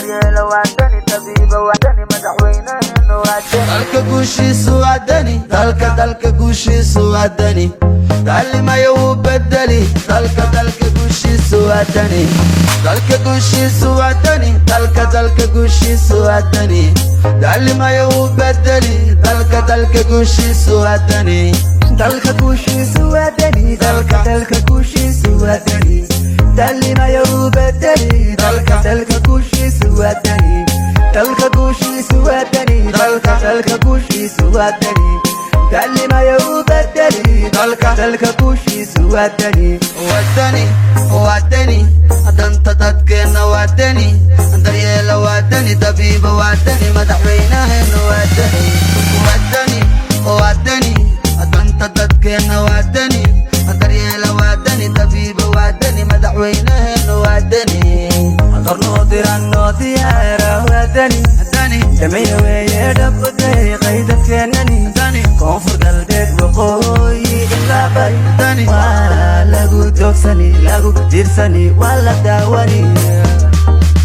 Daryeela waa Dani, tabiiba waa Dani, madaxweynaheena waa Dani. Dalka guushiisu waa Dani, dalka, dalka guushiisu waa Dani. Taclimayo wuu bedeli dalka, dalka guushiisu waa Dani. Dalka guushiisu waa Dani, dalka, dalka guushiisu waa Dani. Taclimayo wuu bedeli dalka, dalka guushiisu waa Dani. Dalka guushiisu waa Dani, dalka, dalka guushiisu waa Dani. Talimayo u bedeli dalka, dalka guushiisu waa Dani. Dalka guushiisu waa Dani, dalka, dalka guushiisu waa Dani. Talimayo u bedeli dalka, dalka guushiisu waa Dani. Waa Dani, waa Dani, danta dadkeenna waa Dani. Daryeela waa Dani, dabiiba waa Dani, madaxweynaheena waa Dani. Waa Dani, waa Dani, danta dadkeenna waa Dani. Daryeela waa Dani, dabiiba waa Dani, madaxweynaheena waa Dani. Qarnoo diran noo diyaara waa Dani. Dani. Dhamaya weeye dhab u deeqay dadkeennani. Dani. Koonfur Galbeed, waqooyi ilaa bari. Dani. Waa lagu doogsani, lagu tiirsani, waa la daawani.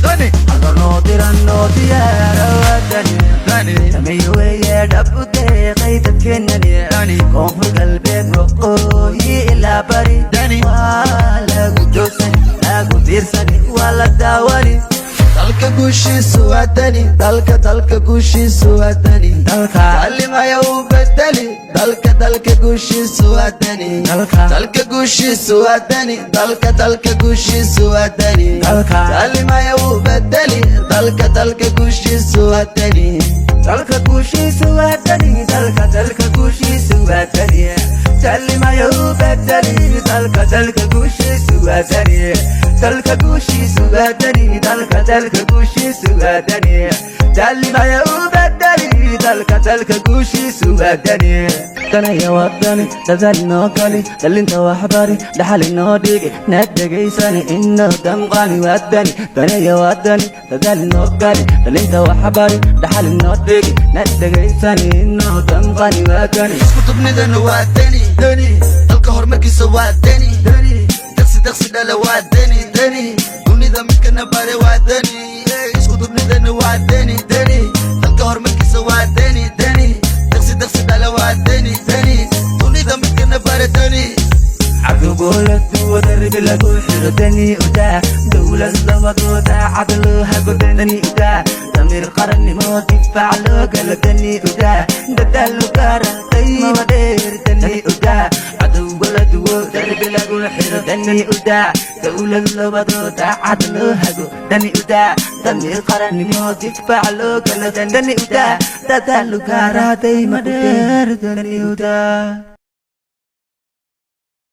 Dani. Qarnoo diran noo diyaara waa Dani. Dani. Dhamaya weeye dhab u deeqay dadkeennani. Dani. Koonfur Galbeed, waqooyi ilaa bari. Dani. Waa lagu doogsani, lagu tiirsani, waa la daawani. Dalka guushiisu waa Dani, dalka, dalka guushiisu waa Dani. Dalka. Taclimayo uu bedeli dalka, dalka guushiisu waa Dani. Dalka. Dalka guushiisu waa Dani, dalka, dalka guushiisu waa Dani. Dalka. Taclimayo uu bedeli dalka, dalka guushiisu waa Dani. Dalka guushiisu waa Dani, dalka, dalka guushiisu waa Dani. Talimayo u bedeli dalka, dalka guushiisu waa Dani. Dalka guushiisu waa Dani, dalka, dalka guushiisu waa Dani. Talimayo u bedeli dalka, dalka guushiisu waa Dani. Danaya waa Dani, dadaal inoo gali, dhalinta waxbari, dhaxal inoo dhigi, na dhegaysani, inoo damqani waa Dani. Danaya waa Dani, dadaal inoo gali, dhalinta waxbari, dhaxal inoo dhigi, na dhegaysani, inoo damqani waa Dani. Isku tubnidana waa Dani, Dani. Dalka horumarkiisa waa Dani, Dani. Daqsi daqsi dhala waa Dani, Dani. Dunida midkana bare waa Dani. Isku tubnidana waa Dani, Dani. Dalka horumarkiisa waa Dani, Dani. Daqsi daqsi dhala waa Dani, Dani. Dunida midkana bare Dani. Cadowgooladu darbi lagu xiro Dani udaa, dowlad labadoo daacad loo hago Dani udaa, damiir qarannimo difaac loo galo Dani udaa, dadaalo gaara dayma dheer Dani udaa. Cadowgoladuwo darbi lagu xiro Dani udaa, dowlad labadoo daacad loo hago Dani udaa, damiir qarannimo difaac loo galo Dani udaa, dadaalo gaara dayma dheer Dani udaa.